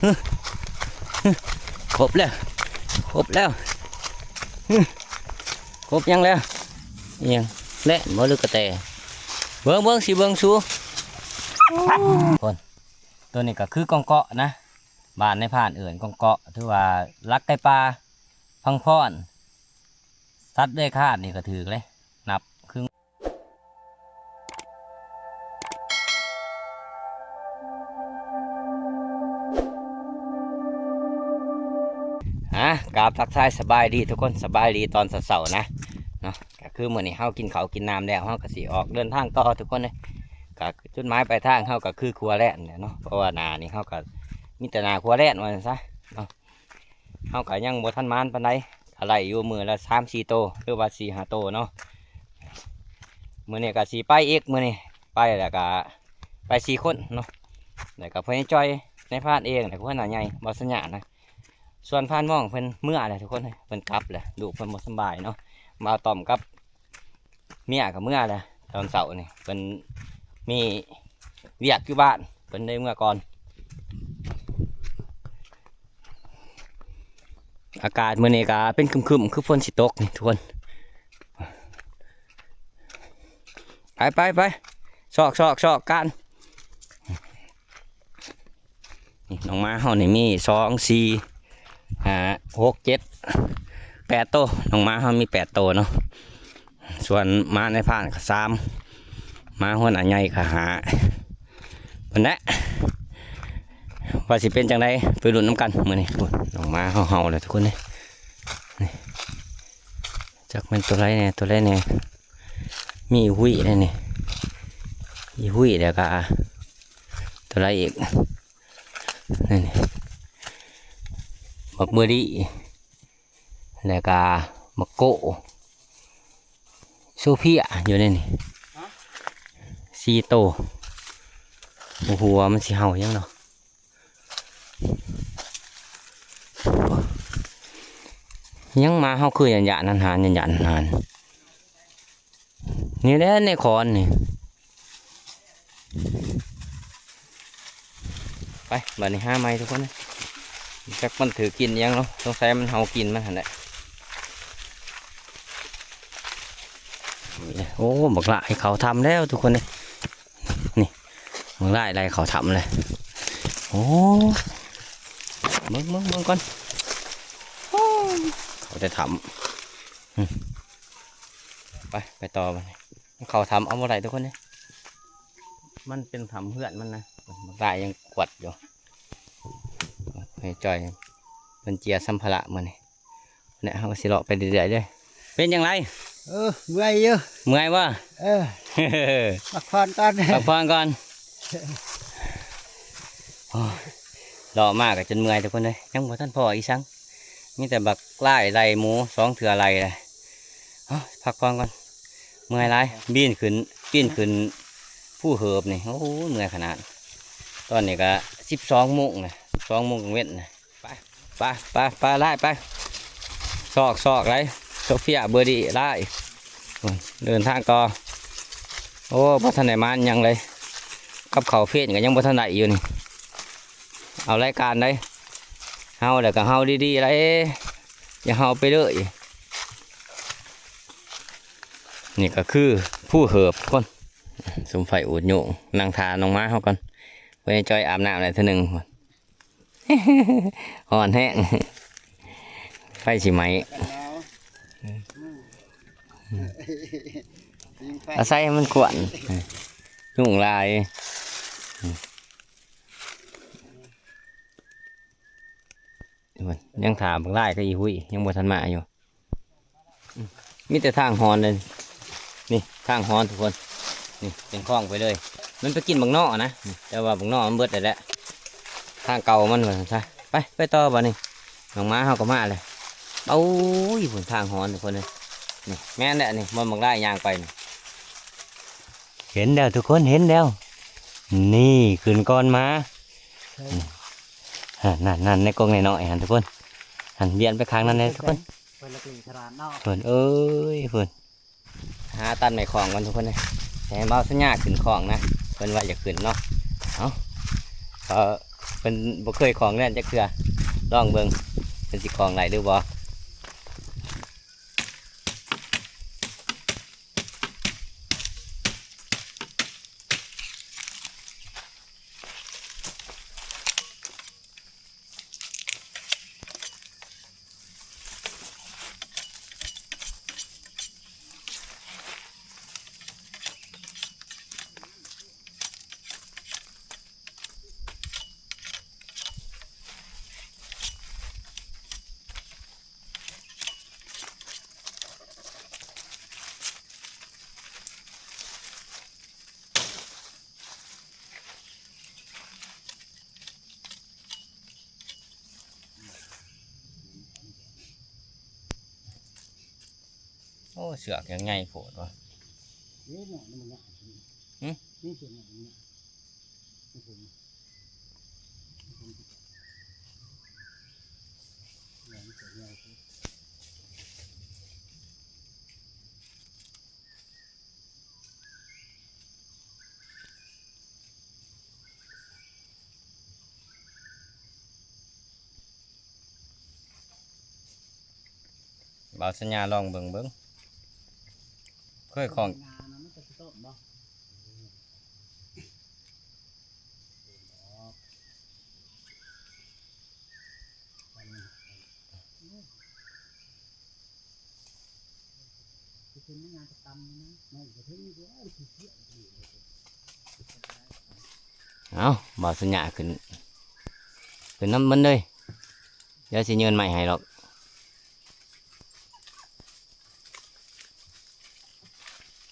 ຄົບແລ້ວ ຄົບແລ້ວ ຄົບຫຍັງແລ້ວ ອີຫຍັງ ແລະບໍ່ ຫຼືກະແຕ ເບິ່ງ ເບິ່ງ ຊິເບິ່ງຊູ ຄົນ ໂຕນີ້ກະຄືກອງເກາະນະ ບ້ານນາຍພານເອີ້ນກອງເກາະ ຖືວ່າລັກໄກ່ປ່າ ພັງພອນ ສັດເລືອຍຄານນີ້ກະຖືກເລີຍ ນັບຄື ອ່າ ກາບທັກທາຍສະບາຍດີທຸກຄົນ ສະບາຍດີຕອນເຊົ້າໆນະ ເນາະ ກະຄືມື້ນີ້ເຮົາກິນເຂົ້າກິນນ້ຳແລ້ວ ເຮົາກະຊິອອກເດີນທາງຕໍ່ທຸກຄົນເອີຍ ກະຈຸດໝາຍປາຍທາງເຮົາກະຄືຂົວແລ່ນແຫຼະເນາະ ເພາະວ່າໜ້ານີ້ເຮົາກະມີແຕ່ໜ້າຂົວແລ່ນວ່າຊັ້ນຊະເນາະ ເຮົາກະຍັງບໍ່ທັນໝານປານໃດ ກະໄດ້ຢູ່ມື້ລະສາມສີ່ໂຕ ຫຼືວ່າສີ່ຫ້າໂຕເນາະ ມື້ນີ້ກະຊິໄປອີກ ມື້ນີ້ໄປແລ້ວກະໄປສີ່ຄົນເນາະ ແລ້ວກະພໍ່ໃຫຍ່ຈ່ອຍ ນາຍພານເອງ ແລ້ວກະຫົວໜ້າໃຫຍ່ ບໍ່ສັນຍານະ ສ່ວນພານມອງເພິ່ນເມືອແລ້ວທຸກຄົນ ເພິ່ນກັບແລ້ວ ລູກເພິ່ນບໍ່ສຳບາຍເນາະ ບ່າວຕ້ອມກັບເມຍກະເມືອແລ້ວ ຕອນເຊົ້ານີ້ເພິ່ນມີວຽກຢູ່ບ້ານ ເພິ່ນໄດ້ເມືອກ່ອນ ອາກາດມື້ນີ້ກະເປັນຄຶ້ມໆ ຄືຝົນຊິຕົກນີ້ທຸກຄົນ ໄປໆໆ ຊອກໆໆ ການ ນີ້ ນ້ອງໝາເຮົານີ້ມີສອງ ສີ່ ຫ້າ ຫົກ ເຈັດ ແປດໂຕ ນ້ອງໝາເຮົາມີແປດໂຕເນາະ ສ່ວນໝານາຍພານກະສາມ ໝາຫົວໜ້າໃຫຍ່ກະຫ້າ ພຸ້ນແຫຼະ ວ່າຊິເປັນຈັ່ງໃດ ໄປລຸ້ນນຳກັນມື້ນີ້ ພຸ້ນ ນ້ອງໝາເຮົາເຫົ່າແລ້ວທຸກຄົນເອີຍ ນີ້ ຈັກແມ່ນໂຕໃດແດ່ ໂຕໃດແດ່ ມີອີຮຸ້ຍແດ່ນີ້ ອີຮຸ້ຍ ແລ້ວກະໂຕໃດອີກ ນີ້ ບັກເບີດີ້ ແລ້ວກະບັກໂກ້ ໂຊເຟຍຢູ່ໃນນີ້ ສີ່ໂຕ ບໍ່ຮູ້ວ່າມັນຊິເຫົ່າຫຍັງເນາະ ຫຍັງ ໝາເຮົາຄືຢ້ານໆ ຫັນໆ ຢ້ານໆ ຫັນໆ ນີ້ແຫຼະໃນຂອນນີ້ ໄປ ບາດນີ້ຫາໃໝ່ທຸກຄົນເອີຍ ຈັກມັນຖືກກິນອີ່ຫຍັງເນາະ ສົງໄສມັນເຫົ່າກິນມັນຫັ້ນແຫຼະ ໂອ້ ບັກຫຼ້າຍເຂົ້າຖ້ຳແລ້ວທຸກຄົນເອີຍ ນີ້ ບັກຫຼ້າຍໄລ່ເຂົ້າຖ້ຳເລີຍ ໂອ້ ເບິ່ງໆໆກ່ອນ ໂອ້ ເຂົ້າແຕ່ຖ້ຳ ອືມ ໄປ ໄປຕໍ່ບາດນີ້ ເຂົ້າຖ້ຳເອົາບໍ່ໄດ້ທຸກຄົນເອີຍ ມັນເປັນຖ້ຳເຮືອນມັນນະ ບັກຫຼ້າຍຍັງກວດຢູ່ ໃຫ້ຈ່ອຍ ເພິ່ນເຈຍສຳພາລະມື້ນີ້ ແນະ ເຮົາກະຊິເລາະໄປເລື້ອຍໆເດີ້ ເປັນຈັ່ງໃດ? ເອີ ເມື່ອຍຢູ່ ເມື່ອຍບໍ່? ເອີ ພັກຜ່ອນກ່ອນ ພັກຜ່ອນກ່ອນ ໂອ້ຍ ເລາະມາກະຈົນເມື່ອຍທຸກຄົນເອີຍ ຍັງບໍ່ທັນພໍອີ່ສັງ ມີແຕ່ບັກຫຼ້າຍໄລ່ໝູສອງເທື່ອໄລ່ແລ້ວ ເອົາ ພັກຜ່ອນກ່ອນ ເມື່ອຍຫຼາຍ ປີນຂຶ້ນ ປີນຂຶ້ນພູເຫີບນີ້ ໂອ້ຍ ເມື່ອຍຂະໜາດ ຕອນນີ້ກະສິບສອງໂມງແລ້ວ ສອງໂມງກາງເວັນແລ້ວ ໄປ ໄປ ໄປ ໄປ ຫຼາຍ ໄປ ຊອກ ຊອກ ຫຼາຍ ໂຊເຟຍ ເບີດີ້ ຫຼາຍ ເດີນທາງຕໍ່ ໂອ້ ບໍ່ທັນໄດ້ໝານຫຍັງເລີຍ ກັບເຂົ້າເພນກະຍັງບໍ່ທັນໄດ້ຢູ່ນີ້ ເອົາລາຍການໃດ ເຫົ່າແລ້ວກະເຫົ່າດີໆ ຫຼາຍ ຢ່າເຫົ່າໄປເລີຍ ນີ້ກະຄືພູເຫີບທຸກຄົນ ສຸມໄຟອູດໂຍງ ນັ່ງຖ້ານ້ອງໝາເຮົາກ່ອນ ເພື່ອໃຫ້ຈ່ອຍອາບນ້ຳໄດ້ເທື່ອໜຶ່ງ ຮ້ອນແຮງ ໄຟຊິໄໝ້ ອາໄສໃຫ້ມັນກວນ ຍຸງຫຼາຍ ຍັງຖ້າບັກຫຼ້າຍກັບອີຮຸ້ຍ ຍັງບໍ່ທັນມາຢູ່. ອືມ ມີແຕ່ທາງຮອນເລີຍ ນີ້ທາງຮອນທຸກຄົນ ນີ້ເປັນຄອງໄປເລີຍ ມັນໄປກິນບັກເນາະນະ ແຕ່ວ່າບັກເນາະມັນເບິດແລ້ວແຫຼະ ທາງເກົ່າມັນວ່າຊັ້ນຊະ ໄປ ໄປຕໍ່ບາດນີ້ ນ້ອງໝາເຮົາກະມາແລ້ວ ໂອ້ຍ ພຸ້ນທາງຮອນທຸກຄົນເອີຍ ນີ້ແມ່ນແຫຼະ ນີ້ບ່ອນບັກຫຼ້າຍຍ່າງໄປນີ້ ເຫັນແລ້ວທຸກຄົນ ເຫັນແລ້ວ ນີ້ຂຶ້ນກ່ອນໝາ ໃສ ນັ້ນ ນັ້ນ ໃນກົກນ້ອຍໆຫັ້ນທຸກຄົນ ຫັ້ນ ວຽນໄປຂ້າງນັ້ນແດ່ທຸກຄົນ ເພິ່ນລະກະສະຫຼາດເນາະ ພຸ້ນເອີຍ ພຸ້ນ ຫາຕັດໄມ້ຄ້ອງກ່ອນທຸກຄົນເອີຍ ໃຫ້ບ່າວສັນຍາຂຶ້ນຄ້ອງນະ ເພິ່ນວ່າຢາກຂຶ້ນເນາະ ເອົາ ເອີ ເພິ່ນບໍ່ເຄີຍຂອງແລ່ນຈັກເທື່ອ ລອງເບິ່ງເພິ່ນຊິຂອງໄດ້ຫຼືບໍ່. ໂອ້ ເຊືອກຍັງໃຫຍ່ໂພດວະ. ເດ້ ເນາະ ມັນຍາກ ຫຶ? ນີ້ເຊືອກມັນຍາກ ບ່າວສັນຍາລອງເບິ່ງເບິ່ງ ເຄີຍຂອງ ງານະ ມັນກໍຊິຕົ້ນບໍ່? ເອົາ ບ່າວສັນຍາຂຶ້ນ ຂຶ້ນນຳມັນເລີຍ ດຽວຊິເຍີນໄມ້ໃຫ້ດອກ.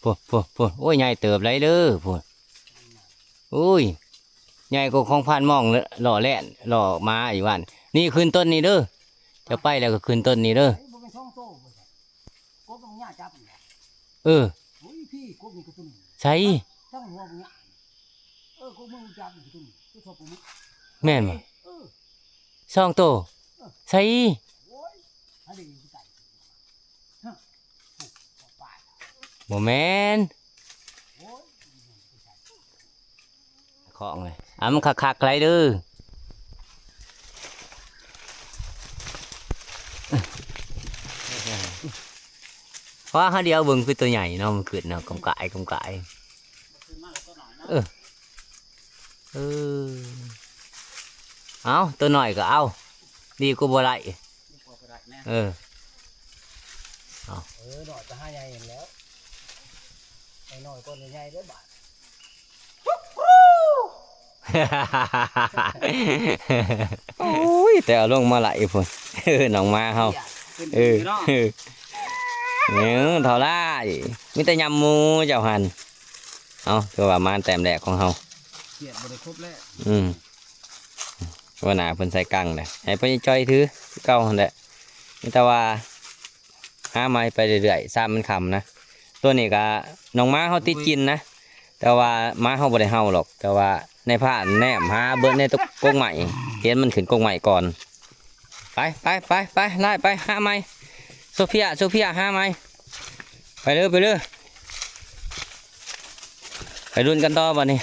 ໂອ້ ໂອ້ ໂອ້ ໂອ້ຍ ໃຫຍ່ເຕີບໄດ໋ເດີ ໂອ້ຍ ໂອ້ຍ ໃຫຍ່ກວ່າຂອງພານມອງລໍ້ແລ່ນລໍ້ມາອີກວ່ານ. ນີ້ຂຶ້ນຕົ້ນນີ້ເດີ ຈະໄປແລ້ວກໍຂຶ້ນຕົ້ນນີ້ເດີ. ບໍ່ແມ່ນສອງໂຕບໍ່ໃຊ່ ກົບມັນຍາຈັບນີ້ ເອີ ໂອ້ຍ ພີ່ ກົບນີ້ກໍຕົວນີ້ ໃສ່ ທັງຫົວມັນຍາ ເອີ ກົບມັນຈັບນີ້ຕົວນີ້ ຕົວຊອບປະມານ ແມ່ນບໍ່? ເອີ ສອງໂຕ ເອີ ໃສ່ ໂອ້ຍ ອັນນີ້ຢູ່ໃກ້ ຮະ ບໍ່ແມ່ນ ໂອ້ຍ ຂອງເລີຍ ອ່າ ມັນຄັກໆໄຫຼເດີ. ວ່າເຮົາດຽວເບິ່ງຄືຕົວໃຫຍ່ເນາະ ມັນຂຶ້ນເນາະ ກຳກາຍ ກຳກາຍ ເອີ ເອີ ເອົາ ຕົວນ້ອຍກໍເອົາ ດີກວ່າບໍ່ໄດ້ ດີກວ່າບໍ່ໄດ້ແນ່ ເອີ ເອົາ ເອີ ນ້ອຍກໍຫາໃຫຍ່ຫັ້ນແລ້ວ ໃຫ້ນ້ອຍກ່ອນໃຫຍ່ເດີບາດ. ໂອ້ຍ ແຕ່ເອົາລົງມາໄຫຼພຸ້ນ ເອີ ນ້ອງໝາເຮົາ ເອີ ເອີ ເທົ່າຫຼາຍ ມີແຕ່ຍຳໝູເຈົ້າຫັ້ນ. ເອົາ ຖືວ່າມານແຕ້ມແລກຂອງເຮົາ ກຽດບໍ່ໄດ້ຄົບແລ້ວ ອືມ ຫົວໜ້າເພິ່ນໃສ່ກັງແຫຼະ ໃຫ້ພໍ່ໃຫຍ່ຈ່ອຍຖືຄືເກົ່າຫັ້ນແຫຼະ ມີແຕ່ວ່າ ຫາໄມ້ໄປເລື້ອຍໆ ຊ້ຳມັນຄ່ຳນະ. ຕົວນີ້ກະນ້ອງໝາເຮົາຕິດກິນນະ ແຕ່ວ່າໝາເຮົາບໍ່ໄດ້ເຫົ່າດອກ ແຕ່ວ່ານາຍພານແນມຫາເບິ່ງໃນກົກໄມ້ ເຫັນມັນຂຶ້ນກົກໄມ້ກ່ອນ. ໄປ ໄປ ໄປ ໄປ ລາຍໄປ ຫາໃໝ່ ໂຊເຟຍ ໂຊເຟຍ ຫາໃໝ່ ໄປເລີ ໄປເລີ ໄປລຸ້ນກັນຕໍ່ບາດນີ້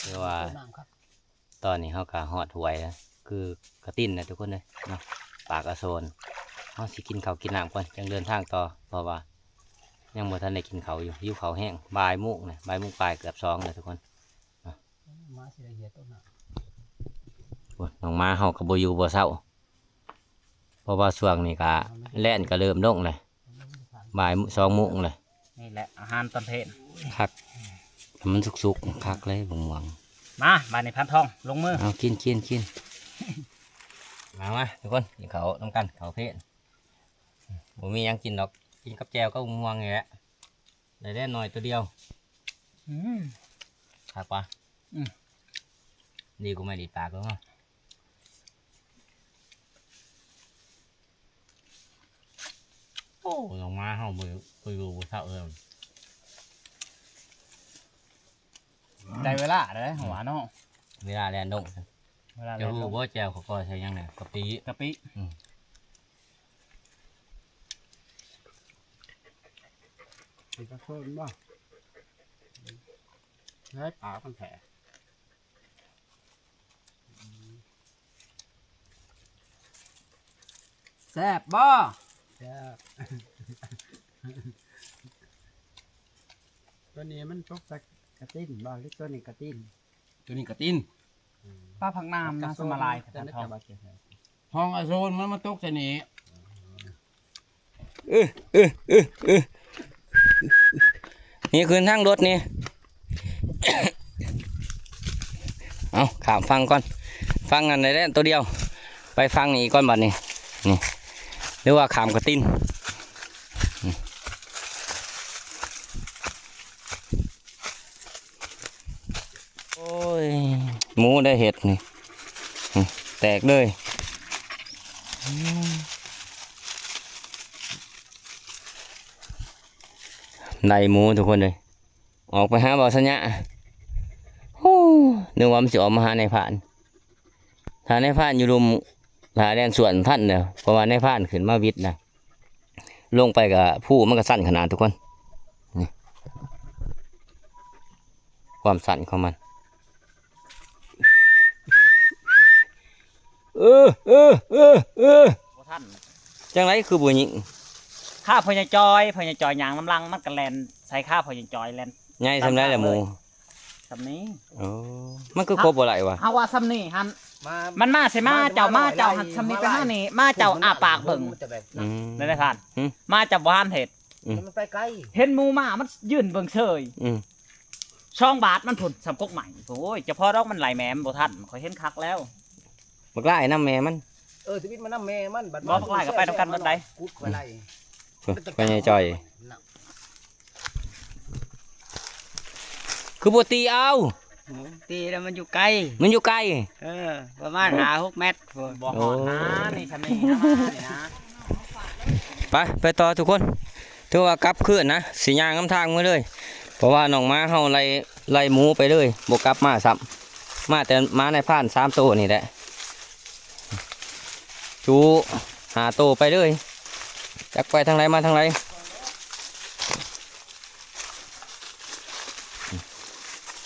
ຄືວ່າ ຕອນນີ້ເຮົາກໍຮອດຫ້ວຍແລ້ວ ຄືກະຕິນແຫຼະທຸກຄົນເອີຍເນາະ ປາກອະໂສນ. ເຮົາຊິກິນເຂົ້າກິນນ້ຳກ່ອນ ຈັ່ງເດີນທາງຕໍ່ ເພາະວ່າຍັງບໍ່ທັນໄດ້ກິນເຂົ້າຢູ່ ຫິວເຂົ້າແຮງ ບ່າຍໂມງແລ້ວ ບ່າຍໂມງປາຍ ເກືອບສອງແລ້ວທຸກຄົນເນາະ. ໂອ້ຍ ນ້ອງໝາເຮົາກໍບໍ່ຢູ່ບໍ່ເຊົາ ເພາະວ່າຊ່ວງນີ້ກໍແລ່ນກໍເລີ່ມລົງແລ້ວ ບ່າຍສອງໂມງແລ້ວ. ນີ້ແຫຼະອາຫານຕອນເພນ ຄັກ ມັນສຸກໆ ຄັກເລີຍ ບັກມ່ວງ. ມາ ບາດນີ້ພານທອງ ລົງມື ເອົາ ກິນ ກິນ ກິນ ມາ ມາ ທຸກຄົນ ກິນເຂົ້ານຳກັນ ເຂົ້າເພນ. ບໍ່ມີຫຍັງກິນດອກ ກິນກັບແຈ່ວກັບບັກມ່ວງນີ້ແຫຼະ ໄດ້ແດ່ໜ້ອຍໂຕດຽວ. ອືມ ຄັກປະ? ອືມ ດີກວ່າໄມ້ດີດປາກເນາະ. ໂອ້ ນ້ອງໝາເຮົາບໍ່ ບໍ່ຢູ່ບໍ່ເຊົາເອີຍ ໄດ້ເວລາແລ້ວ ຫວາເນາະ ເວລາແລ່ນລົງ. ເວລາແລ່ນລົງ ເຈົ້າຮູ້ບໍ່ ແຈ່ວເຂົາກໍໃສ່ຫຍັງແດ່? ກະປິ ກະປິ ອືມ ເປັນປາໂຊນບໍ່? ໃຊ້ປາມັນແທ້. ແຊບບໍ່? ແຊບ. ຕົວນີ້ມັນຕົກໃສ່ກະຕິນບໍ່ ຫຼືຕົວນີ້ກະຕິນ? ຕົວນີ້ກະຕິນ. ອືມ ປາຜັກໜາມນະ ສະມາລາຍ ແຕ່ນະເຈົ້າວ່າຈະໃສ່ ຫ້ອງອາໂຊນມັນມາຕົກໃສ່ນີ້. ເອີ ເອີ ເອີ ເອີ ນີ້ຂຶ້ນທາງລົດນີ້. ເອົາ ຂ້າມຝັ່ງກ່ອນ ຝັ່ງນັ້ນໄດ້ແລ້ວຕົວດຽວ ໄປຝັ່ງນີ້ອີກກ່ອນບັດນີ້ ນີ້ ຫຼືວ່າຂ້າມກະຕິນ. ໂອ້ຍ ໝູໄດ້ເຫັດນີ້ ແຕກເລີຍ. ໄລ່ໝູທຸກຄົນເລີຍ ອອກໄປຫາເວົ້າສັນຍາ. ໂອ້ ນຶກວ່າມັນຊິອອກມາຫານາຍພານ ຖ້ານາຍພານຢູ່ລຸ່ມ ຖ້າແລ່ນສວນທັນເດີ ເພາະວ່ານາຍພານຂຶ້ນມາວິດນະ. ລົງໄປກະພູມັນກະຊັນຂະໜາດທຸກຄົນ ນີ້ ຄວາມຊັນຂອງມັນ. ເອີ ເອີ ເອີ ເອີ ບໍ່ທັນ. ຈັ່ງໃດຄືບໍ່ຍິງ? ຂ້າພໍ່ໃຫຍ່ຈອຍ ພໍ່ໃຫຍ່ຈອຍຍ່າງນຳຫຼັງ ມັນກະແລ່ນໃສ່ຂ້າພໍ່ໃຫຍ່ຈອຍ ແລ່ນ ໃຫຍ່ສ່ຳໃດລະໝູ? ສ່ຳນີ້. ໂອ້ ມັນຄືຄົບບໍ່ໄດ້ວະ? ເຮົາວ່າສ່ຳນີ້ຫັ້ນ ມາ ມັນມາໃສ່ມາ ມາ ເຈົ້າມາ ມາ ເຈົ້າຫັ້ນ ມາ ສ່ຳນີ້ໄປຫານີ້ ມາ ເຈົ້າອ້າປາກເບິ່ງ. ອືມ ໄດ້ ໄດ້ຜ່ານ ຫຶ ມາ ເຈົ້າບໍ່ທັນເຫັດ. ອືມ ມັນໄປໄກ ເຫັນໝູມາ ມັນຢືນເບິ່ງເຊີຍ. ອືມ ສອງບາດມັນພຸ້ນ ສ່ຳກົກໄມ້. ໂອ້ຍ ຈະພໍດອກ ມັນໄລ່ແມ່ມັນບໍ່ທັນ ຂ້ອຍເຫັນຄັກແລ້ວ. ບັກຫຼ້າຍນຳແມ່ມັນ. ເອີ ຊີວິດມັນນຳແມ່ມັນ ບັດ ບໍ່ ບັກຫຼ້າຍກໍໄປນຳກັນເບິດໃດ໋. ກຸດໄວ້ໄລ່ ເອີ ພໍ່ໃຫຍ່ຈ່ອຍ ຄືບໍ່ຕີເອົາ? ໂອ້ ຕີແລ້ວມັນຢູ່ໄກ ມັນຢູ່ໄກ. ເອີ ປະມານຫ້າຫົກແມັດພຸ້ນ. ບໍ່ຮອດນະ ໂອ້ ນີ້ຊຳນີ້ນະ ນີ້ນະ. ໄປ ໄປຕໍ່ທຸກຄົນ ຖືວ່າກັບຄືນນະ ຊິຍ່າງນຳທາງເມືອເລີຍ ເພາະວ່ານ້ອງໝາເຮົາໄລ່ ໄລ່ໝູໄປເລີຍ ບໍ່ກັບມາຊ້ຳ ມາແຕ່ໝານາຍພານສາມໂຕນີ້ແຫຼະ ຈູຫ້າໂຕໄປເລີຍ ຈັກໄປທາງໃດມາທາງໃດ.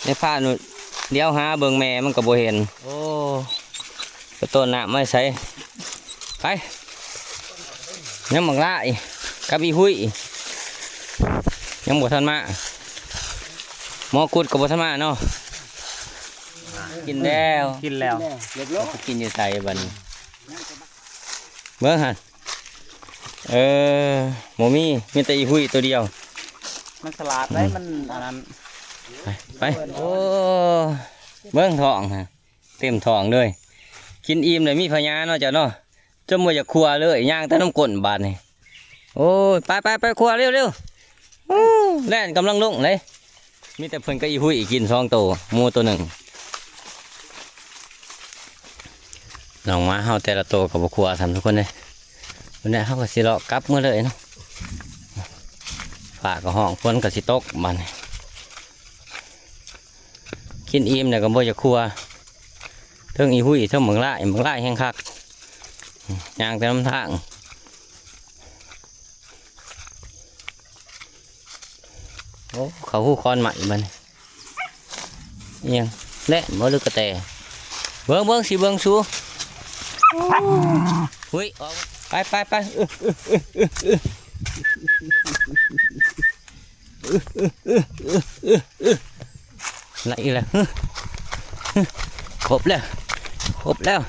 ນາຍພານດຽວຫາເບິ່ງແມ່ມັນກໍບໍ່ເຫັນ. ໂອ້ ໄປຕົ້ນນ້ຳມາໃສ? ໄປ ຍັງບັກຫຼ້າຍກັບອີຮຸ້ຍ ຍັງບໍ່ທັນມາ ໝໍກຸດກໍບໍ່ທັນມາເນາະ. ກິນແລ້ວ ກິນແລ້ວ ກິນຢູ່ໃສບັດນີ້? ເບິ່ງຫັ້ນ ເອີ ບໍ່ມີ ມີແຕ່ອີຮຸ້ຍໂຕດຽວ ມັນສະຫຼາດໄດ໋. ອືມ ມັນອັນນັ້ນ ໄປ ໄປ. ໂອ້ ເບິ່ງທ້ອງຫັ້ນ ເຕັມທ້ອງເລີຍ ກິນອີ່ມແລ້ວມີພະຍາເນາະເຈົ້າເນາະ. ຈົນບໍ່ຢາກຄົວເລີຍ ຍ່າງແຕ່ນຳກົ້ນບາດນີ້. ໂອ້ຍ ໄປໆໆ ຄົວເລັວໆ. ໂອ້ ແລ່ນກຳລັງລົງເດ້ ມີແຕ່ເພິ່ນກັບອີຮຸ້ຍກິນສອງໂຕ ໝູໂຕໜຶ່ງ. ນ້ອງໝາເຮົາແຕ່ລະໂຕກໍບໍ່ຄົວຊ້ຳທຸກຄົນເດ້. ມື້ນີ້ເຮົາກໍຊິເລາະກັບເມືອເລີຍເນາະ ຟ້າກໍຮ້ອງ ຝົນກໍຊິຕົກບາດນີ້. ກິນອີ່ມແລ້ວກໍບໍ່ຢາກຄົວ ເທິງອີຮຸ້ຍ ເທິງບັກຫຼ້າຍ ບັກຫຼ້າຍແຮງຄັກ ຍ່າງແຕ່ນຳທາງ. ໂອ້ ເຂົ້າຮູຄອນໃໝ່ບັດນີ້. ອີ່ຫຍັງ ແລະ ບໍ່ ຫຼືກະແຕ? ເບິ່ງໆ ຊິເບິ່ງສູ່. ຫຸ້ຍ ອອກ ໄປໆໆ. ໄດ້ອີກແລ້ວ ຄົບແລ້ວ ຄົບແລ້ວ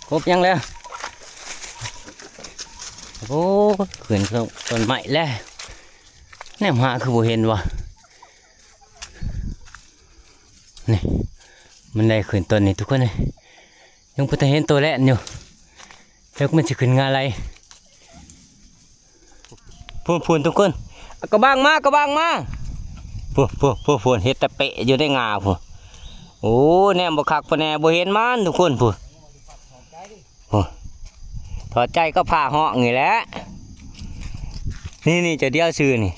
ຄົບຫຍັງແລ້ວ. ໂອ້ ຂຶ້ນຕົ້ນໄມ້ແລ້ວ ແນມຫາຄືບໍ່ເຫັນວະ. ນີ້ ມັນໄດ້ຂຶ້ນຕົ້ນນີ້ທຸກຄົນເອີຍ ຍັງບໍ່ທັນເຫັນໂຕແລ່ນຢູ່ ຈັກມັນຊິຂຶ້ນງາໄລ. ພຸ້ນໆ ທຸກຄົນ ກະບັງມາ ກະບັງມາ. ພຸ້ນໆໆ ເຫັດຕະເປະຢູ່ໃນງາພຸ້ນ. ໂອ້ ແນມບໍ່ຄັກປານໃດ ບໍ່ເຫັນມັນທຸກຄົນພຸ້ນ. ໂອ້ ຖອດໃຈກໍພາຮ້ອງນີ້ແຫຼະ. ນີ້ໆ ເຈົ້າດຽວຊື່ນີ້.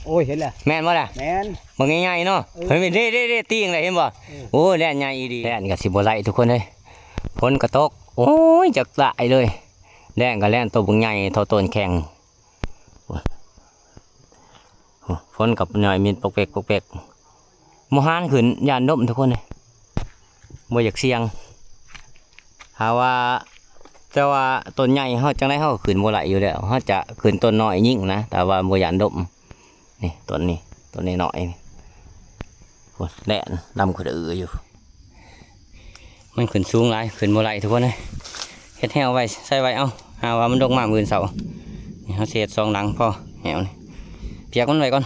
ໂອ້ຍ ເຫັນແລ້ວ ແມ່ນບໍ່ລະ? ແມ່ນ ບັກໃຫຍ່ໆ ເນາະ. ເອີ ເຫັນບໍ່? ເດ້ໆໆ ຕີງແລ້ວ ເຫັນບໍ່? ເອີ ໂອ້ ແລ່ນໃຫຍ່ອີ່ຫຼີ ແລ່ນກໍຊິບໍ່ໄດ້ທຸກຄົນເອີຍ ຝົນກໍຕົກ. ໂອ້ຍ ຈັກຫຼາຍເລີຍ ແລ່ນກໍແລ່ນໂຕບັກໃຫຍ່ເທົ່າຕົ້ນແຂ້ງ. ໂອ້ ຝົນກັບໜ້ອຍມິດປົກເປັກປົກເປັກ ບໍ່ຫານຂຶ້ນ ຢ້ານລົ້ມທຸກຄົນເອີຍ ບໍ່ຢາກສ່ຽງ. ຖ້າວ່າ ແຕ່ວ່າຕົ້ນໃຫຍ່ເຮົາຈັ່ງໃດເຮົາກໍຂຶ້ນບໍ່ໄດ້ຢູ່ແລ້ວ ເຮົາຈະຂຶ້ນຕົ້ນນ້ອຍຍິງນະ ແຕ່ວ່າບໍ່ຢ້ານລົມ. ນີ້ຕົ້ນນີ້ ຕົ້ນນ້ອຍໆນີ້ ໂອ້ຍ ແລ່ນລຳຂຶ້ນເອື້ອຢູ່. ມັນຂຶ້ນສູງຫຼາຍ ຂຶ້ນບໍ່ໄດ້ທຸກຄົນເອີຍ. ເຮັດແຮ້ວໄວ້ໃສ່ໄວ້ເອົາ ຫາວ່າມັນລົງມາມື້ອື່ນເຊົ້າ. ນີ້ເຮົາຊິເຮັດສອງຫຼັງພໍແຮ້ວນີ້ ປຽກມັນໄວ້ກ່ອນ.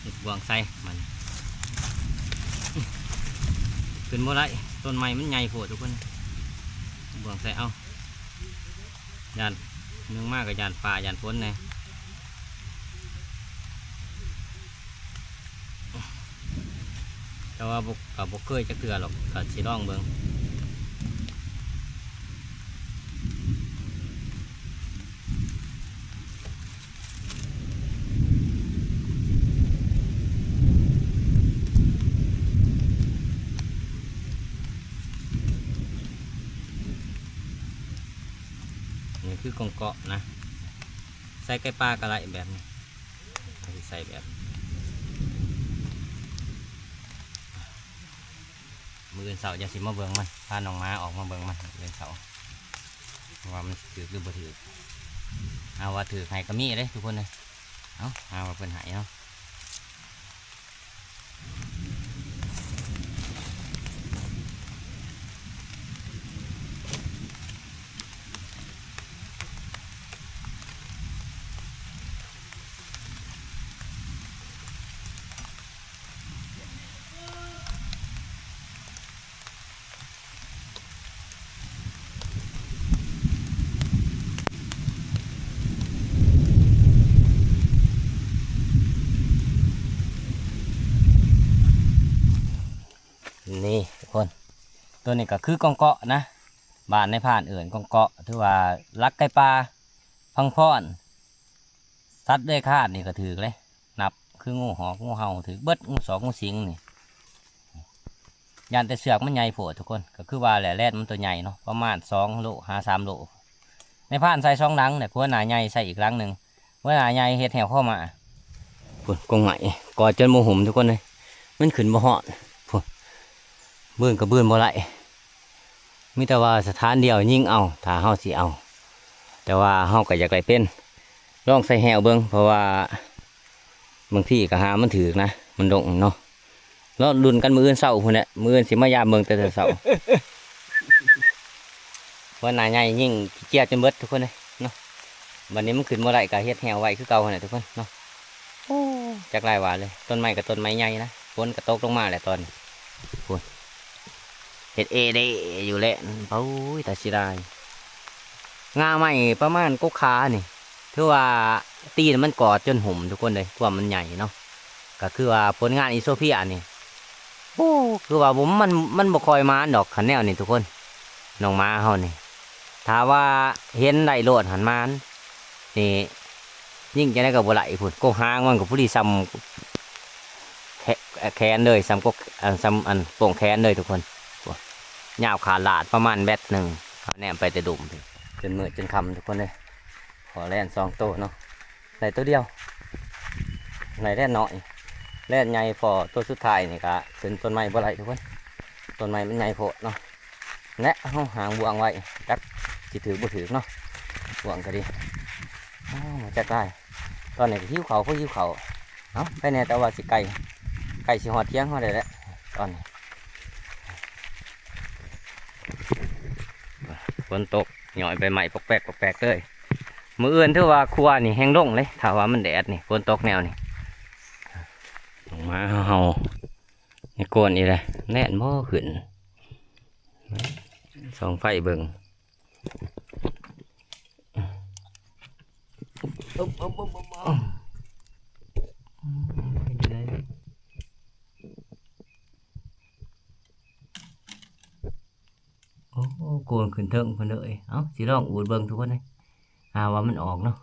ເຮັດບ່ວງໃສ່ມັນ ຂຶ້ນບໍ່ໄດ້ ຕົ້ນໄມ້ມັນໃຫຍ່ໂພດທຸກຄົນ. ບ່ວງໃສ່ ເອົ້າ ຢ້ານ ໜຶ່ງມາກໍຢ້ານຟ້າຢ້ານຝົນແດ່. ແຕ່ວ່າບໍ່ ກໍບໍ່ເຄີຍຈັກເທື່ອດອກ ກໍຊິລອງເບິ່ງ. ນີ້ຄືກອງເກາະນະ ໃສ່ໄກ່ປ່າກໍໄດ້ແບບນີ້. ເຮົາຊິໃສ່ແບບ ມື້ອື່ນເຊົ້າຈັ່ງຊິມາເບິ່ງມັນ ພານ້ອງໝາອອກມາເບິ່ງມັນມື້ອື່ນເຊົ້າ ວ່າມັນຊິຖືກຫຼືບໍ່ຖືກ. ເອົາວ່າຖືກໃຫ້ກໍມີເດ້ທຸກຄົນເອີຍ. ເອົາ ຫາວ່າເພິ່ນໃຫ້ເນາະ. ນີ້ທຸກຄົນ ຕົວນີ້ກໍຄືກອງເກາະນະ ບ້ານນາຍພານເອີ້ນກອງເກາະ ຖືວ່າຫຼັກໄກ່ປ່າ ພັງພອນ ສັດເລືອຍຄານນີ້ກໍຖືກເລີຍ ນັບຄືງູຫອກ ງູເຫົ່າ ຖືກເບິດ ງູສອກ ງູສິງນີ້. ຢ້ານແຕ່ເຊືອກມັນໃຫຍ່ໂພດທຸກຄົນ ກໍຄືວ່າແຫຼະ ແລນມັນຕົວໃຫຍ່ເນາະ ປະມານສອງໂລຫາສາມໂລ. ນາຍພານໃສ່ສອງຫຼັງແຫຼະ ຫົວໜ້າໃຫຍ່ໃສ່ອີກຫຼັງໜຶ່ງ ຫົວໜ້າໃຫຍ່ເຮັດແຮ້ວຄໍມາ. ພຸ້ນ ກົງໄມ້ກອດຈົນບໍ່ຫຸ້ມທຸກຄົນເອີຍ ມັນຂຶ້ນບໍ່ຮອດ ພຸ້ນ ບືນກໍບືນບໍ່ໄດ້. ມີແຕ່ວ່າສະຖານດຽວຍິງເອົາ ຖ້າເຮົາຊິເອົາ ແຕ່ວ່າເຮົາກໍຢາກໄດ້ເປັນ ລອງໃສ່ແຮ້ວເບິ່ງ ເພາະວ່າບາງທີກໍຫາມັນຖືກນະ ມັນດົງເນາະ. ລໍລຸ້ນກັນມື້ອື່ນເຊົ້າພຸ້ນແຫຼະ ມື້ອື່ນຊິມາຢາມເບິ່ງແຕ່ເຊົ້າ. ຫົວໜ້າໃຫຍ່ຍິງຂີ້ກຽດຈົນເບິດທຸກຄົນເອີຍເນາະ. ບັດນີ້ມັນຂຶ້ນບໍ່ໄດ້ກໍເຮັດແຮ້ວໄວ້ຄືເກົ່າຫັ້ນແຫຼະທຸກຄົນເນາະ. ໂອ້ ຈັກຫຼາຍວ່າເລີຍ ຕົ້ນໄມ້ກໍຕົ້ນໄມ້ໃຫຍ່ນະ ຝົນກໍຕົກລົງມາແຫຼະຕອນນີ້ ພຸ້ນ ເຮັດເອເດ້ຢູ່ແຫຼະ. ໂອ້ຍ ຕາເສຍດາຍ ງ່າໄມ້ປະມານກົກຂານີ້ ຖືວ່າຕີນມັນກອດຈົນຫຸ້ມທຸກຄົນເອີຍ ຄວາມມັນໃຫຍ່ເນາະ. ກໍຄືວ່າຜົນງານອີໂຊເພຍນີ້ ໂອ້ ຄືວ່າບໍ່ ມັນ ມັນບໍ່ຄ່ອຍໝານດອກ ຄັນແນວນີ້ທຸກຄົນ. ນ້ອງໝາເຮົານີ້ ຖ້າວ່າເຫັນໄດ້ໂລດຫັ້ນໝານ ນີ້ຍິງຈັ່ງໃດກໍບໍ່ໄດ້ພຸ້ນ ກົກຫາງມັນກໍພໍດີສ່ຳແຂ- ແຂນເລີຍ ສ່ຳກົກ ສ່ຳອັນໂປ້ງແຂນເລີຍທຸກຄົນ. ໂອ້ ຍາວຂາດລາດປະມານແບັດໜຶ່ງ ເຮົາແນມໄປແຕ່ດຸ່ມ ຈົນມື້ຈົນຄ່ຳທຸກຄົນເອີຍ. ພໍແລ່ນສອງໂຕເນາະ ໄດ້ໂຕດຽວ ໄດ້ແລ່ນໜ້ອຍ ແລ່ນໃຫຍ່ພໍໂຕສຸດທ້າຍນີ້ກະຂຶ້ນຕົ້ນໄມ້ບໍ່ໄດ້ທຸກຄົນ ຕົ້ນໄມ້ມັນໃຫຍ່ໂພດເນາະ. ແລະ ເຮົາຫາງບ່ວງໄວ້ ຈັກຊິຖືກບໍ່ຖືກເນາະ ບ່ວງກໍດີ. ໂອ້ ມາຈັກໄດ້ ຕອນນີ້ກໍຫິວເຂົ້າ ພໍຫິວເຂົ້າ. ເອົ້າ ໄປແດ່ ແຕ່ວ່າຊິໃກ້ ໃກ້ຊິຮອດທຽງເຮົາໄດ້ແລ້ວຕອນນີ້. ຝົນຕົກ ຍ້ອຍໃບໄມ້ປອກແປກ ປອກແປກເລີຍ. ມື້ອື່ນຖືວ່າຄົວນີ້ແຮ່ງລົງເລີຍ ຖ້າວ່າມັນແດດນີ້ ຝົນຕົກແນວນີ້. ອອກມາເຮົາ ໃນໂກນອີກແລ້ວ ແລ່ນບໍ່ຂຶ້ນ ສ່ອງໄຟເບິ່ງ. ອຶບ ອຶບ ອຶບ ອຶບ ອືມ ເປັນຈັ່ງໃດ? ໂອ້ ໂກນຂຶ້ນເທິງພຸ້ນເລີຍ. ເອົ້າ ຊິລອງອູດເບິ່ງທຸກຄົນເອີຍ ຫາວ່າມັນອອກເນາະ.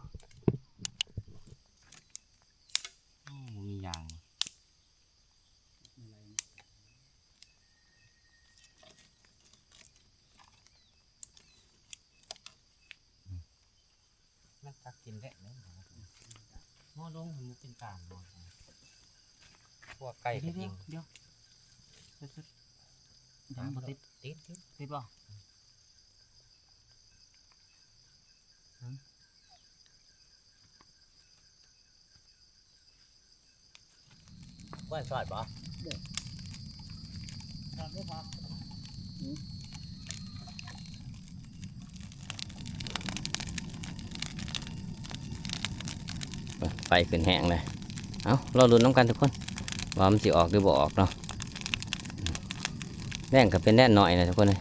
ໂອ້ ບໍ່ມີຢາງ. ມັນຈັກກິນແລ້ວເນາະ ໝໍລົງມັນບໍ່ເປັນການເນາະ. ພວກໄກ່ກໍຍິງ ດຽວ ດຽວ ດຽວ ດຽວ ຍັງບໍ່ຕິດ ຕິດ ຕິດ ຕິດບໍ່? ບໍ່ໃຫ້ສອດບໍ່? ບໍ່ ສອດບໍ່ພໍ. ອືມ ໄຟຂຶ້ນແຮງເລີຍ. ເອົ້າ ລໍລຸ້ນນຳກັນທຸກຄົນ ວ່າມັນຊິອອກຫຼືບໍ່ອອກເນາະ. ແດນກໍເປັນແດນນ້ອຍນະທຸກຄົນເອີຍ.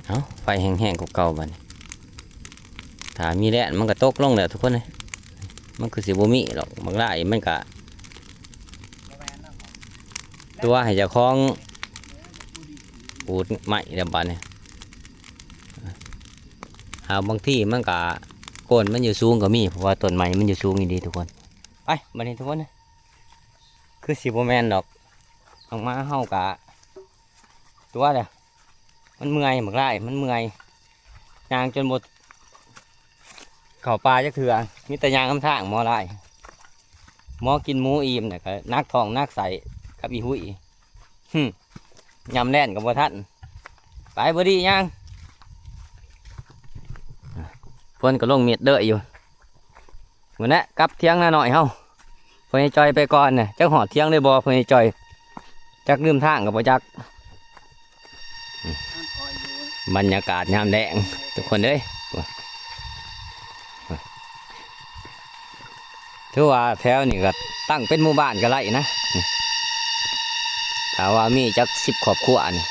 ເອົ້າ ໄຟແຮງໆກວ່າເກົ່າບັດນີ້. ຖ້າມີແດນມັນກໍຕົກລົງແລ້ວທຸກຄົນເອີຍ. ມັນຄືຊິບໍ່ມີດອກ ບັກຫຼາຍມັນກະ ຕົວະໃຫ້ເຈົ້າຂອງປູດໄມ້ແລ້ວບັດນີ້. ຫາ ບາງທີມັນກະ ໂກນມັນຢູ່ສູງກໍມີ ເພາະວ່າຕົ້ນໄມ້ມັນຢູ່ສູງອີ່ຫຼີທຸກຄົນ. ໄປ ບັດນີ້ທຸກຄົນ ຄືຊິບໍ່ແມ່ນດອກ ອອກມາເຮົາກະ ຕົວະແລ້ວ ມັນເມື່ອຍ ບັກຫຼາຍມັນເມື່ອຍ ຍ່າງຈົນບໍ່ເຂົ້າປ່າຈັກເທື່ອ ມີແຕ່ຍ່າງນຳທາງໝໍຫຼາຍ. ໝໍກິນໝູອີ່ມແລ້ວກໍໜັກທ້ອງໜັກໄສ້ກັບອີ່ຫຸ້ຍ. ຫຶ ຍາມແລ່ນກໍບໍ່ທັນ. ໄປ ບໍ່ດີຍ່າງ. ຝົນກໍລົງເມັດເດີຢູ່. ພຸ້ນແຫຼະ ກັບຖຽງນານ້ອຍເຮົາ. ພໍ່ໃຫຍ່ຈ່ອຍໄປກ່ອນນະ ຈັກຮອດຖຽງໄດ້ບໍ່ພໍ່ໃຫຍ່ຈ່ອຍ ຈັກລືມທາງກໍບໍ່ຈັກ. ບັນຍາກາດຍາມແລງທຸກຄົນເອີຍ ຖືວ່າແຖວນີ້ກໍຕັ້ງເປັນໝູ່ບ້ານກໍໄດ້ນະ. ຖ້າວ່າມີຈັກສິບຄອບຄົວນີ້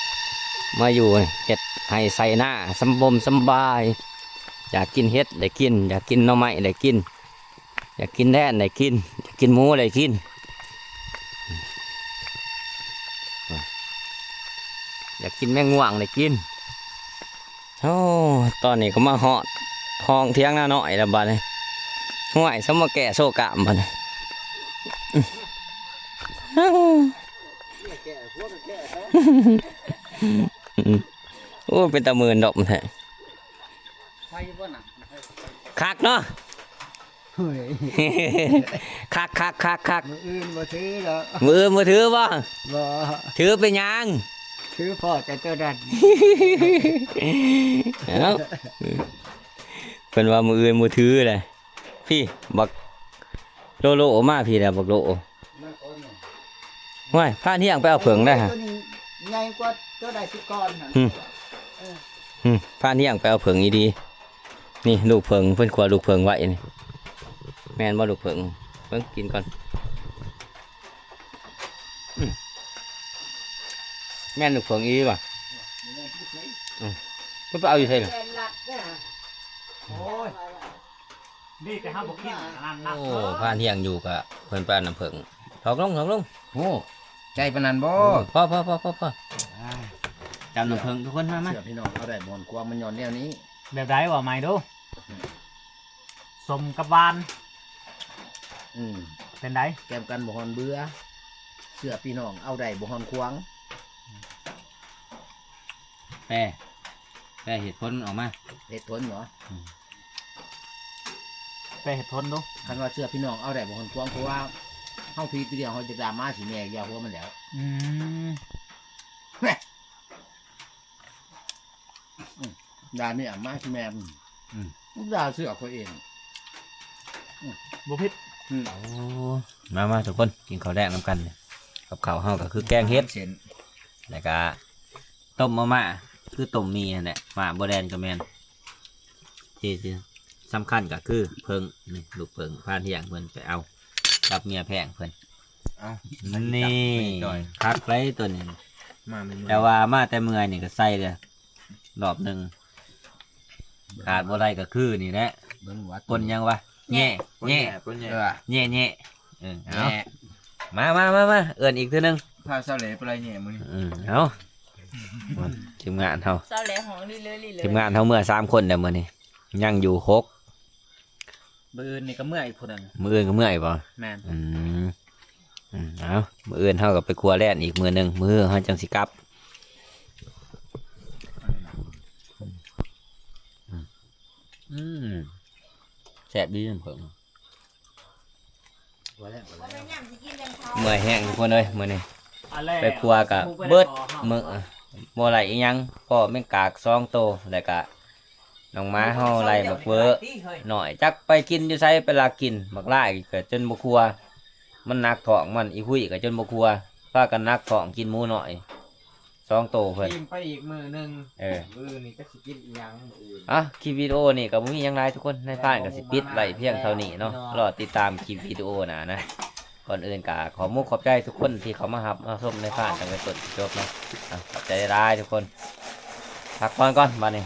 ມາຢູ່ເຮັດໄຮ່ໄຖນາ ສຳບົມສຳບາຍ ຢາກກິນເຫັດໄດ້ກິນ ຢາກກິນໜໍ່ໄມ້ໄດ້ກິນ ຢາກກິນແດນໄດ້ກິນ ຢາກກິນໝູໄດ້ກິນ ຢາກກິນແມງມ່ວງໄດ້ກິນ. ໂອ້ ຕອນນີ້ກໍມາຮອດຫ້ອງຖຽງນານ້ອຍແລ້ວບັດນີ້. ຫ້ວຍ ສຳມາແກ່ໂຊກາມບັດນີ້. ໂອ້ ເປັນຕາມື່ນດອກແທ້. ໄຟບໍ່ນະ ຄັກເນາະ. ເຮີ້ຍ ຄັກໆໆໆ ມື້ອື່ນບໍ່ຖືດອກ. ມື້ອື່ນບໍ່ຖືບໍ່? ບໍ່ ຖືເປັນຫຍັງ? ຖືພໍແຕ່ໂຕນັ້ນ. ເອົ້າ ເພິ່ນວ່າມື້ອື່ນບໍ່ຖືແຫຼະ. ພີ້ ບັກໂລໂລ ອອກມາພີ້ແຫຼະ ບັກໂລ. ຫ້ວຍ ພານຮຽງໄປເອົາເຜິ້ງໄດ້ຫະ. ໂຕນີ້ໃຫຍ່ກວ່າໂຕໃດສິບກ່ອນຫະ. ຫຶ ເອີ ຫຶ ພານຮຽງໄປເອົາເຜິ້ງອີ່ດີ. ນີ້ລູກເຜິ້ງ ເພິ່ນຂົ້ວລູກເຜິ້ງໄວ້ນີ້. ແມ່ນບໍ່ລູກເຜິ້ງ? ເບິ່ງກິນກ່ອນ. ອືມ ແມ່ນລູກເຜິ້ງອີ່ຫວາ? ອືມ ເພິ່ນໄປເອົາຢູ່ໃສລະ? ໂອ້ຍ ນີ້ແຕ່ເຮົາບໍ່ກິນ ອັນນັ້ນນະ. ໂອ້ ພານຮຽງຢູ່ກະເພິ່ນໄປເອົານ້ຳເຜິ້ງ. ຖອກລົງ ຖອກລົງ. ໂອ້ ໃຈປານນັ້ນບໍ່? ພໍ ພໍ ພໍ ພໍ ພໍ. ອ່າ ຈຳນ້ຳເຜິ້ງທຸກຄົນ ມາ ມາ. ເຊື່ອພີ່ນ້ອງເອົາໄດ້ບ່ອນຄວາມມັນຍ້ອນແນວນີ້. ແບບໃດ ເວົ້າໃໝ່ດູ. ສົ້ມກັບຫວານ. ອືມ ເປັນໃດ? ແກ້ມກັນບໍ່ຮ້ອນເບື່ອ. ເຊື່ອພີ່ນ້ອງເອົາໄດ້ບໍ່ຮ້ອນຂວາງ. ແປ ແປເຫດຜົນອອກມາ. ເຫດຜົນເນາະ. ອືມ ແປເຫດຜົນດູ. ຄັນວ່າເຊື່ອພີ່ນ້ອງເອົາໄດ້ບໍ່ຮ້ອນຂວາງ ເພາະວ່າເຮົາຜີດດຽວ ເຮົາຈະດາມາຊິແມ່ຢ່າຫົວມັນແລ້ວ. ອືມ ແມ່ ອືມ ດ່າເມຍມາຊິແມ່. ອືມ ດ່າເສືອຂ້ອຍເອງ. ອືມ ບໍ່ຜິດ. ອືມ ໂອ້ ມາ ມາທຸກຄົນ ກິນເຂົ້າແລງນຳກັນ. ກັບເຂົ້າເຮົາກໍຄືແກງເຫັດ ເສັ້ນ ແລ້ວກະຕົ້ມມາມ່າ ຄືຕົ້ມໝີ່ຫັ້ນແຫຼະ. ໝ້າບໍ່ແດນກໍແມ່ນ. ທີ່ ທີ່ສຳຄັນກໍຄືເຜິ້ງ ນີ້ລູກເຜິ້ງ ພານຮຽງເພິ່ນໄປເອົາກັບເມຍແພງເພິ່ນ. ເອົ້າ ນີ້ ນີ້ ຄັກໄດ໋ຕົວນີ້. ມາແມ່ນ ແຕ່ວ່າມາແຕ່ເມື່ອຍນີ້ກໍໃສ່ເລີຍ ລອບໜຶ່ງ. ຂາດບໍ່ໄດ້ກໍຄືນີ້ແຫຼະ เบิ่งว่า คนหยังวะ แหย่ แหย่ คนแหย่ แหย่ แหย่ เออ เอา แหย่ มา มา มา มา เอิ้นอีกเทื่อหนึ่ง พาสาวแหล่ไปไล่แหย่มื้อนี้ อืม เอา ทีมงานเฮา สาวแหล่ฮ้องลีเลอลีเลอ ทีมงานเฮาเมือสามคนแล้วมื้อนี้ ยังอยู่หก มื้ออื่นนี่ก็เมืออีกผู้หนึ่ง มื้ออื่นก็เมืออีกบ่ แม่น อืม อืม เอา มื้ออื่นเฮาก็ไปครัวแล่นอีกมื้อหนึ่ง มื้อเฮาจั่งสิกลับ อืม แซ่บดีน้ำเผิง เมื่อยแฮงทุกคนเอ้ย มื้อนี้ ไปครัวก็เบิดมื้อ บ่ได้อีหยัง พ้อแมงกาบสองโต แล้วก็ น้องหมาเฮาไล่บักเวอน้อย จักไปกินอยู่ไส ไปลักกิน บักหลายก็จนบ่ครัว มันหนักท้องมัน อีหุยก็จนบ่ครัว พากันหนักท้องกินหมูน้อยสองโตเพิ่น อิ่มไปอีกมื้อหนึ่ง เออ มื้อนี้จักสิกินอีหยังมื้ออื่น อ่ะ คลิปวิดีโอนี่ก็บ่มีหยังหลายทุกคน นายพรานก็สิปิดไว้เพียงเท่านี้เนาะ รอติดตามคลิปวิดีโอหน้านะ ก่อนอื่นก็ขอมุกขอบใจทุกคนที่เข้ามารับมาชมนายพรานตั้งแต่ต้นจนจบเนาะ อ่ะ ขอบใจหลายทุกคน พักผ่อนก่อนบัดนี้